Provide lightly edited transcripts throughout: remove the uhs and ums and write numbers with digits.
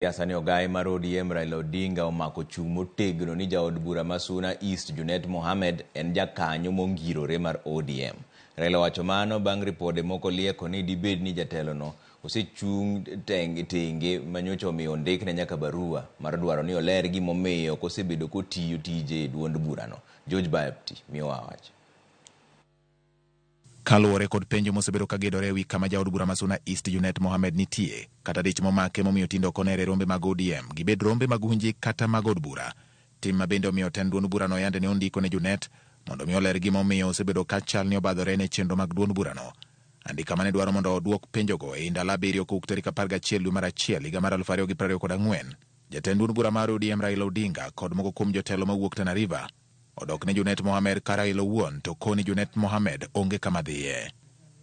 Siasa ni ogai mar ODM Raila Odinga omako chung' motegno ni jaod bura ma Suna East Junet Mohamed en jakanyo mongirore mar ODM. Raila owacho mano bang' ripode moko lieko ni dibed ni jatelono osechung' tenge manyocha omiyo ondikne nyaka barua mar dwaro ni oler gimomiyo ok osebedo kotiyo tije e duond burano. George Bapti miyowa wach. Kaluwore kod penjo mosebedo ka gedore ewi kama jaod bura ma Suna East Junet Mohamed nitie, kata dich momake momiyo tinde ok onere e rombe mag ODM, gibed rombe mag unji kata mag od bura. Tim ma bende omiyo tend duond burano yande ne ondiko ne Junet mondo mi oler gima omiyo osebedo ka chal ni obadhore ne chenro mag duond burano. Andika mane dwaro mondo oduok penjogo ei ndalo abiriyo kowuok tarik 11 dwe mar achiel higa mar 2024. Jatend duond bura mar ODM Raila Odinga kod moko kuom jotelo mawuok Tana River odok ne Junet Mohamed ka Raila owuon to koni Junet Mohamed onge kama dhiye.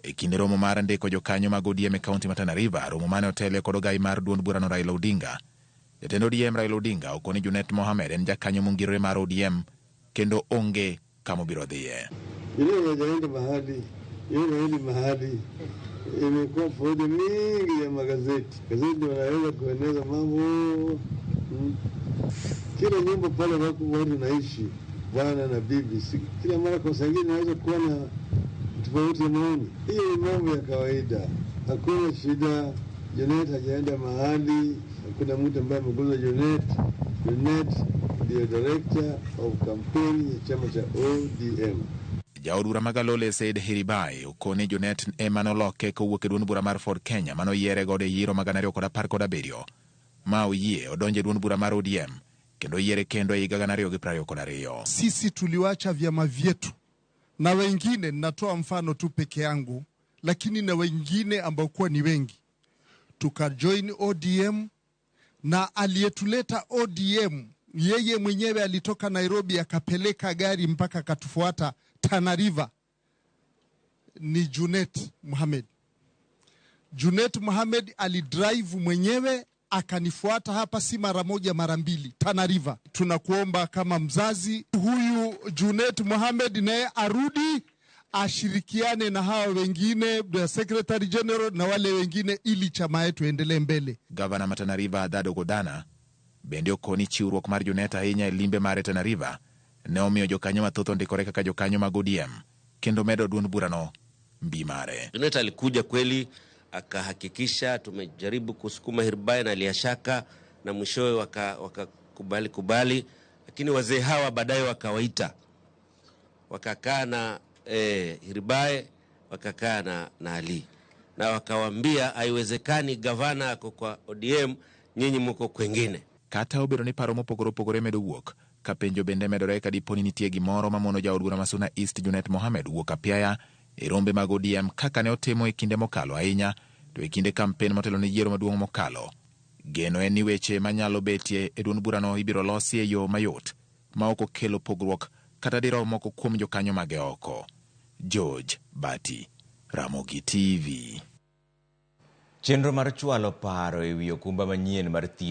E kinde romo mar ndiko jokanyo mag ODM e kaunti ma Tana River, romo mane otelie kod ogai mar duond burano Raila Odinga. Jatend ODM Raila Odinga okoni Junet Mohamed en jakanyo mongirore mar ODM kendo onge kama obiro dhiye. Yule hajaenda mahali, yule haendi mahali. Imekuwa fujo mingi ya magazeti, gazeti wanaweza kueneza mambo. Kila nyumba pale wako watu naishi bwana na bibi, si, kila mara kwa saa ingine naweza kuwa na tofauti ya maoni. Hiyo ni mambo ya kawaida, hakuna shida. Junet hajaenda mahali, hakuna mtu ambaye ameguza Junet. Junet ndio director of campaign ya chama cha ODM. Jaod bura ma Galole Said Hiribai okoni Junet ema noloke kowuok e duond bura mar Ford Kenya manoyiere godo e yiero mag 2017 ma oyie odonjo e duond bura mar ODM kendo oyiere kendo e higa 2022. Sisi tuliwacha vyama vyetu na wengine, ninatoa mfano tu peke yangu, lakini na wengine ambao kuwa ni wengi, tukajoin ODM na aliyetuleta ODM yeye mwenyewe alitoka Nairobi akapeleka gari mpaka akatufuata Tana River, ni Junet Mohamed. Junet Mohamed alidrive mwenyewe akanifuata hapa, si mara moja, mara mbili, Tana River. Tunakuomba kama mzazi, huyu Junet Mohamed naye arudi ashirikiane na hawa wengine, the Secretary General na wale wengine, ili chama yetu endelee mbele. Gavana ma Tana River Dhado Godana bende okoni chiwruok mar Junet ahinya e limbe mare Tana River ne omiyo jokanyo mathoth ondikore kaka jokanyo mag ODM kendo medo duond burano mbi mare. Junet alikuja kweli akahakikisha tumejaribu kusukuma Hiribae na Aliashaka na mwishowe wakakubali kubali, lakini wazee hawa baadaye wakawaita wakakaa na Hiribae wakakaa na Ali na wakawambia haiwezekani gavana ako kwa ODM, nyinyi muko kwengine. Kata obedo ni paro mopogore opogore medo wuok ka penjo bende medore ka dipo ni nitie gimoro mamono jaod bura ma Suna East Junet Mohamed wuok apiaya e rombe mag ODM kaka ne otimo e kinde mokalo ahinya to e kinde kampen motelo ne yiero maduong' mokalo. Geno en ni weche manyalo betie e duond burano ibiro losi e yo mayot ma ok okelo pogruok kata diro moko kuom jokanyo mage oko. George Bati, Ramogi TV. Chenro mar chwalo paro e wi okumba manyien mar thieth.